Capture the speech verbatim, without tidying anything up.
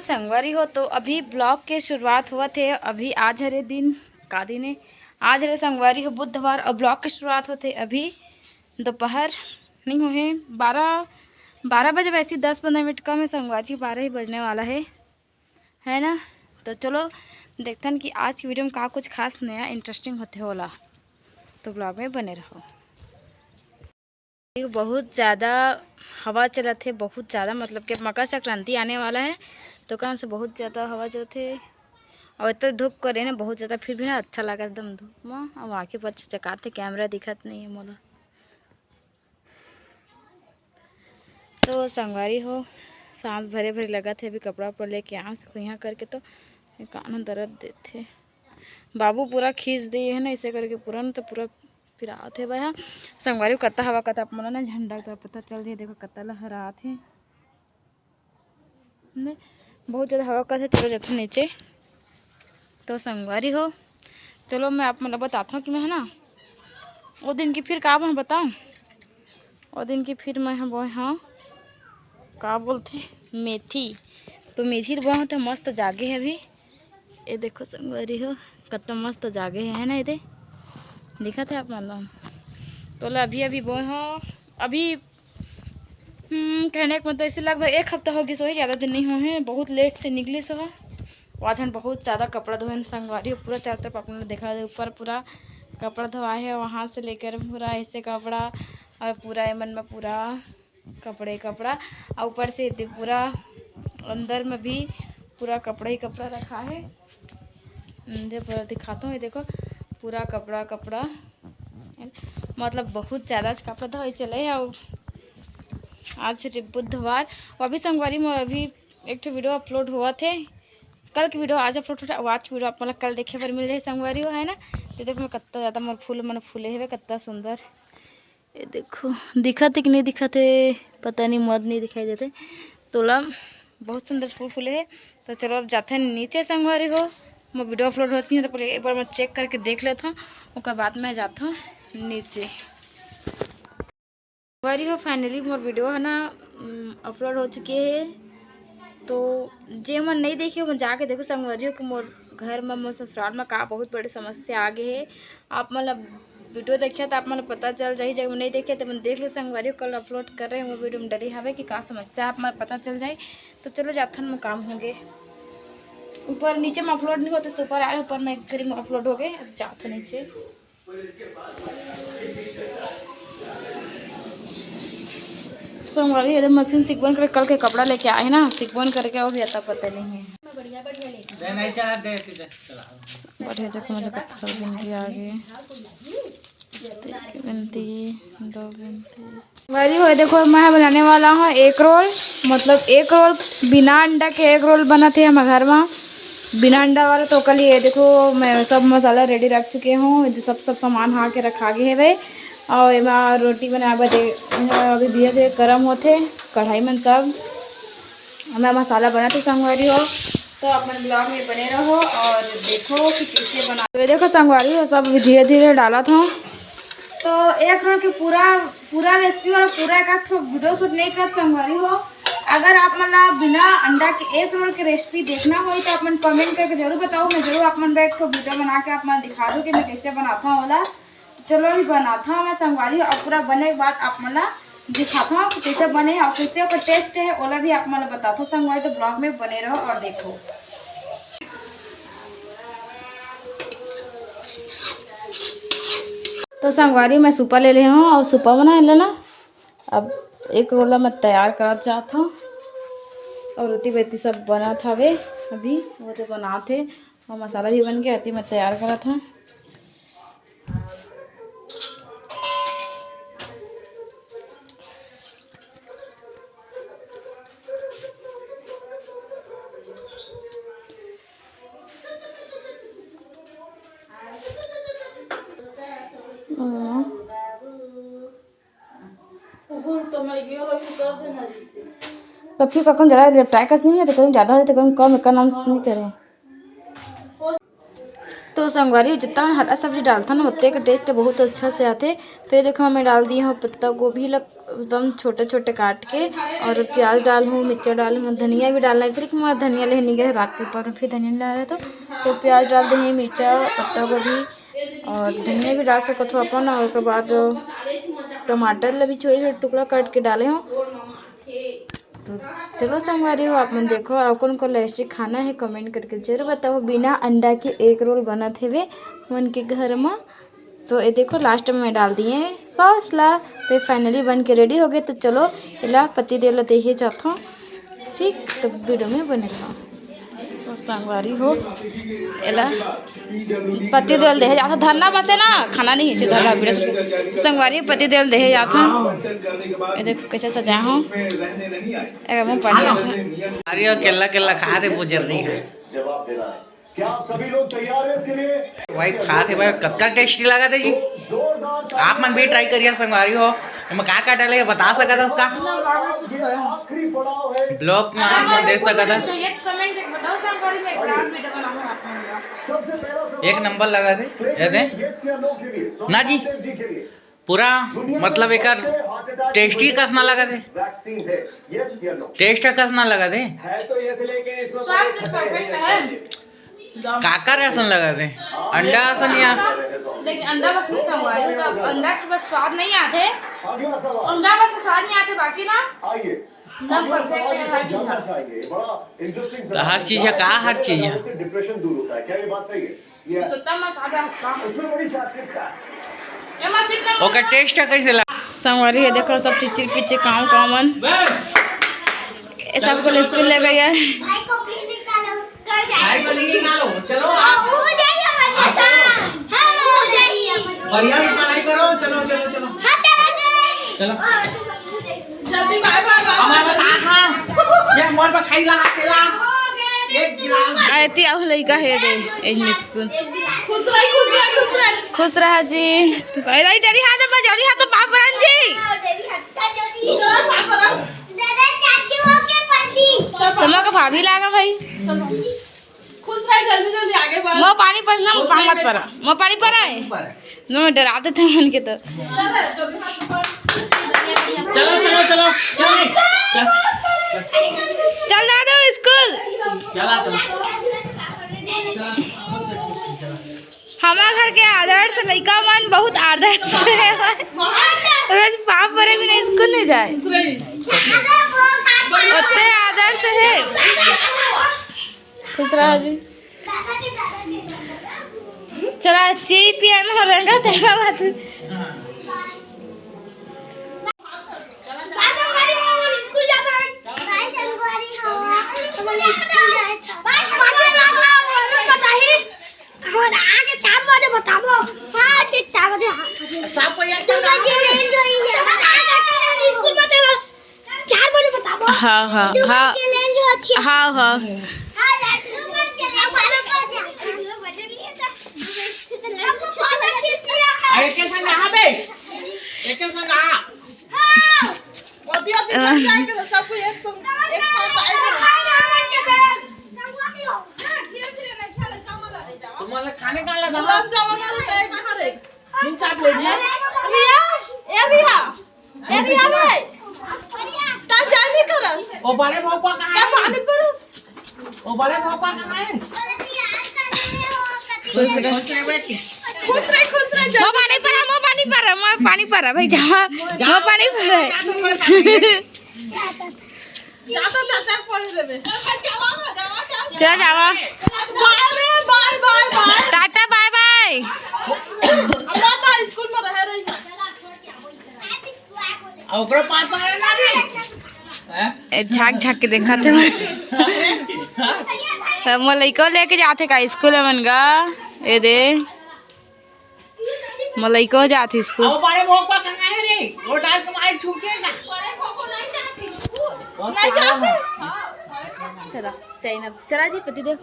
संगवारी हो, तो अभी ब्लॉग के शुरुआत होवत हे। अभी आज हरे दिन, का दिन हे? आज हरे संगवारी हो बुधवार, और ब्लॉग के शुरुआत होत हे अभी दोपहर नहीं होहे, बारह, बारह बजे, वैसे ही दस पंद्रह मिनट कम हे संगवारी, बारह ही बजने वाला हे, है ना? तो चलो देखथन कि आज की वीडियो में का कुछ खास नया इंटरेस्टिंग होथे ओला, तो ब्लॉग में बने रहो। बहुत ज़्यादा हवा चलत हे, बहुत ज़्यादा, मतलब कि मकर संक्रांति आने वाला है, तो कारण से बहुत ज़्यादा हवा चलत हे। और इतना धूप करे ना बहुत ज़्यादा, फिर भी ना अच्छा लगा एकदम धूप में। अब आँखें पर चकात हे, कैमरा दिखत नहीं है मोला। तो संगवारी हो, सांस भरे भरे लगत हे। अभी कपड़ा उपड़ा लेके आए कुइहाँ करके, तो ये कान दर्द देथे। बाबू पूरा खींच दे है ना, इसे करके पूरा न तो पूरा पिरात हे भाई। हाँ, संगवारी हो, कत्ता हवा, कत्ता आप मन ल ना झंडा का पता चल जाए। देखो कत्ता लहरात हे, ने बहुत ज़्यादा हवा कत्ता। चलो जाते नीचे। तो संगवारी हो, चलो मैं आप मन ल बताता हूँ कि मैं है ना, वो दिन की फिर का मैं बताऊँ, वो दिन की फिर मैं ह बोए हव, का बोलथे, मेथी। तो मेथी ल बोए हव तो मस्त जागे हे अभी। ये देखो संगवारी हो, कत्ता मस्त जागे हे, है ना? ये दे, दिखत हे आप मन ल? तो ला अभी अभी बोए हव, अभी हम्म, कहने का मतलब, इसे लगभग एक हफ्ता हो गया, सोई ज़्यादा दिन नहीं हुए हैं, बहुत लेट से निकली सो। आज हम बहुत ज़्यादा कपड़ा धोए हैं संगवारी, पूरा चारों तरफ आप लोग देखा दे, ऊपर पूरा कपड़ा धोआ है, वहाँ से लेकर पूरा ऐसे कपड़ा और पूरा एमन में पूरा कपड़े ही कपड़ा, और ऊपर से दे-, पूरा अंदर में भी पूरा कपड़ा ही कपड़ा रखा है। हम्म, दे पूरा दिखाता हूँ, ये देखो पूरा कपड़ा कपड़ा, मतलब बहुत ज़्यादा कपड़ा धोए चले है। और आज से बुधवार, वो अभी संगवारी में अभी एक ठो वीडियो अपलोड हुआ थे, कल की वीडियो आज अपलोड हो, आज की वीडियो आप मन ल कल देखे बर मिल जाए संगवारी हो, है ना? तो देखो मैं कत्ता ज़्यादा मोर फूल मन फूले हवे, कत्ता सुंदर। ये देखो, दिखत हे कि नहीं दिखत हे, पता नहीं, मद नहीं दिखाई देते। तोला बहुत सुंदर फूल फूले हे। तो चलो अब जाते हैं नीचे संगवारी हो, मैं वीडियो अपलोड होती है तो पहले एक बार मैं चेक करके देख लेता हूँ, ओकर बाद मैं जाता हूँ नीचे। संगवारी हो, फाइनली मोर वीडियो है ना, उम, अपलोड हो चुके हे। तो जे मन नहीं देखे, वो जाके देखो संगवारी हो कि मोर घर में, मोर ससुराल में का बहुत बड़ी समस्या आ गई है। आप मतलब वीडियो देखिए तो आप मन पता चल जाही, जब नहीं देखे तो मन देख लो संगवारी हो, कल अपलोड कर रहे हैं वो वीडियो में डली हवे कि का समस्या आप मन पता चल जाए। तो चलो जाथन में काम हो गए, ऊपर नीचे में अपलोड नहीं होते तो ऊपर आए, ऊपर में एक करीब अपलोड हो गए। अब जाथो नीचे। संगवारी, ये मशीन सिकबन कर कल के कपड़ा लेके आए ना, सिकबन करके वो भी आता पता नहीं है। बढ़िया, देखो मुझे कत्ता सब बिनती आ गए। एक बिनती, दो बिनती। संगवारी हो, देखो मैं बनाने वाला हूँ एग रोल, मतलब एग रोल, बिना अंडा के एग रोल बनत हे हमर घर में। बिना अंडा वाला तो कल ये देखो मैं सब मसाला रेडी रख चुके हूँ, ये सब सब सामान हा के रखा गए हवे। और एमा रोटी बनाए बर दे, अभी धीरे धीरे गरम होथे कढ़ाई मन सब। मैं मसाला बनाते संगवारी हो, तो अपन ब्लॉग में बने रहो और देखो कि कैसे बना। तो ये देखो संगवारी हो, सब धीरे धीरे डालत हूँ। तो एग रोल के पूरा, पूरा रेसिपी और पूरा एक ठो वीडियो शूट नहीं कर संगवारी हो। अगर आप मन ला बिना अंडा के एग रोल के रेसिपी देखना हो तो आप मन कमेंट करके जरूर बताओ, मैं जरूर आप मन ला एक ठो वीडियो बना के आप मन दिखा दो कि मैं कैसे बनाता हूँ वाला। तो चलो अभी बनाता हूँ मैं संगवारी, और पूरा बने के बाद आप मन ला दिखाता हूँ कि कैसे बने और कैसे ओकर टेस्ट है, ओला भी आप मन ला बताता हूँ संगवारी। तो ब्लॉग में बने रहो और देखो। तो संगवारी मैं सुपा ले ले हूँ और सुपा बना लेना। अब एग रोल मैं तैयार करत जात हूँ और रोटी बेटी सब बनत हवे। अभी वो तो बनात हे और मसाला भी बन गया, अति मैं तैयार करत हूँ। तो फिर कखन ज़्यादा लेपटाए कस नहीं है, तो कहीं ज़्यादा हो जाए तो कहीं कम, एकर नाम से नहीं करें। तो संगवारी, जितना हरा सब्जी डालता ना, ओते का टेस्ट बहुत अच्छा से आथे। तो ये देखो, मैं डाल दी हूँ पत्ता गोभी ल, एकदम छोटे छोटे काट के, और प्याज डालहूँ, मिर्चा डालहूँ, धनिया भी डालना है। फिर मैं धनिया लेने गए रात के ऊपर, फिर धनिया नहीं डाला तो, तो प्याज डाल दे, मिर्चा, पत्ता गोभी और धनिया भी डाल सकत हो अपन। और ओकर बाद टमाटर ला भी छोटे छोटे टुकड़ा काट के डाले हो। तो चलो संगवारी हो, आप मन देखो और कौन कौन ऐसे खाना है, कमेंट करके जरूर बताओ। बिना अंडा के एग रोल बनत हेवे मन के घर में। तो ये देखो, लास्ट में मैं डाल दिए सॉस ला। तो ये फाइनली बन के रेडी हो गए। तो चलो, एला पति देव ला देहे जाथों। ठीक, तो वीडियो में बने रहो। तो संगवारी हो, एला पति देव ला देहे जाथों। धरना बसे ना, खाना नहीं है, धरना वीडियो से। तो संगवारी, पति देव ला देहे जाथों। ये देखो कैसे सजाए हूँ, एकर मुंह पड़ गया। अरे, केला केला खा दे, वो जरूरी है। जवाब देना है। क्या आप सभी लोग तैयार हैं इसके लिए? भाई, खात हे भाई, कतका टेस्टी लागत हे जी। आप मन भी ट्राई करिए संगवारी हो। एमा का का डाले हे, बता सकत हस का? आखिरी पड़ाव है। ब्लॉग में आप मन देख सकत हस। एक कमेंट करके बताओ संगवारी, मैं एक और वीडियो बनाऊंगा आप मन का। एक नंबर लागत हे, ये दे। ना जी। पूरा मतलब एकर टेस्टी कस ना लगत हे। टेस्ट कस ना लगत हे। स्वाद तो परफेक्ट है। काकर असन लगत हे? अंडा असन या? लेकिन अंडा बस नहीं संगवारी, तो अंडा के बस स्वाद नहीं आते। अंडा बस स्वाद नहीं आते, बाकी ना सब परफेक्ट है, हर चीज है। तो हर चीज है, का हर चीज है? डिप्रेशन दूर होता है। क्या ये बात सही है? ओकर टेस्ट ह कैसे लगा? संगवारी हे, देखो सब चिचिर पिचिर काव काव मन, ये सब को स्कूल ले गए। भाई को नहीं निकालो, कर जाएगा। भाई को नहीं निकालो, चलो आप। हाँ, हो जाइए, हाँ, चलो। हाँ, हो जाइए। बढ़िया से पढ़ाई करो, चलो, चलो, चलो। हाँ, चलो, चलो। चलो। जल्दी बाय बाय बाय। हमारे बता, हाँ। ये मोर पर खाई लगा तेला। एक गिलास। आयती आउ लइका हे दे, एही स्कूल। खुश रह, खुश रह, खुश रह। खुश रह जी। भाई, भाई, डरी हाथ में, डरी हाथ में, बाप राम जी। चलो, बाप राम। दादा, चाची हो के पति। तुम लोग का भाभी लाना भाई। खुश रह, जल्दी जल्दी आगे बढ़। मैं पानी पड़ना, पानी मत पड़ा। मैं पानी पड़ा है। मैं डरा देते हैं मन के तो। चलो, चलो, चलो, चलो। चल दादू स्कूल। चला तो। हमारे घर के आदर्श लइका मन बहुत आदर्श है। रोज पाँव परे बिना स्कूल नहीं जाए। ओते आदर्श है। खुश रहा जी। चला, ची पियन हो रंगा तेरा बात। बाय संगवारी हो, हम स्कूल जात हन। बाय संगवारी हो, हम स्कूल जात हन। बाय संगवारी हो, हम पता ही। हम आके चार बजे बताबो। हाँ, ठीक चार बजे, हाँ। दू बजे लेट होई है। स्कूल में तो चार बजे बताबो। हाँ, हाँ, दू बजे लेट होती है। हाँ, हाँ। हाँ, दू बजे लेट होती है। अरे, कैसे नहा बे? ये कैसे नहा? अति, अति चल जाएगा तो सब कोई एक संग, एक साथ आएगा। तुम्हारे खाने का लगा? गुलाब जामुन वाला बैग कहाँ रे? चुपचाप ले लिया। रिया, ए रिया, ए रिया रे। ता जाने करस। ओ बड़े पापा कहाँ है? पानी परस। ओ बड़े पापा कहाँ है? खुश रह। खुश रह बेटी। खुश रह, खुश रह। मैं पानी परा, मैं पानी परा, मैं पानी परा भाई, जा। मैं पानी परा। जा तो चाचा को पढ़ देबे। चल जावा। बाय रे, बाय, बाय, बाय। टाटा, बाय, बाय। हमरा तो स्कूल में रह रही है। आ, ओकरा पास आया ना रे। हैं? ए, झांक झांक के देखत हे। त मोर लइको लेके जाथे का स्कूल मन गा? ए दे, मोर लइको जाथे स्कूल। अब बड़े भोपा कहाँ है रे? वो डाल के मार छूटेगा। बड़े भोपा नहीं जाती स्कूल। नहीं जाती। चला, चाइना। चला जी, पति देव।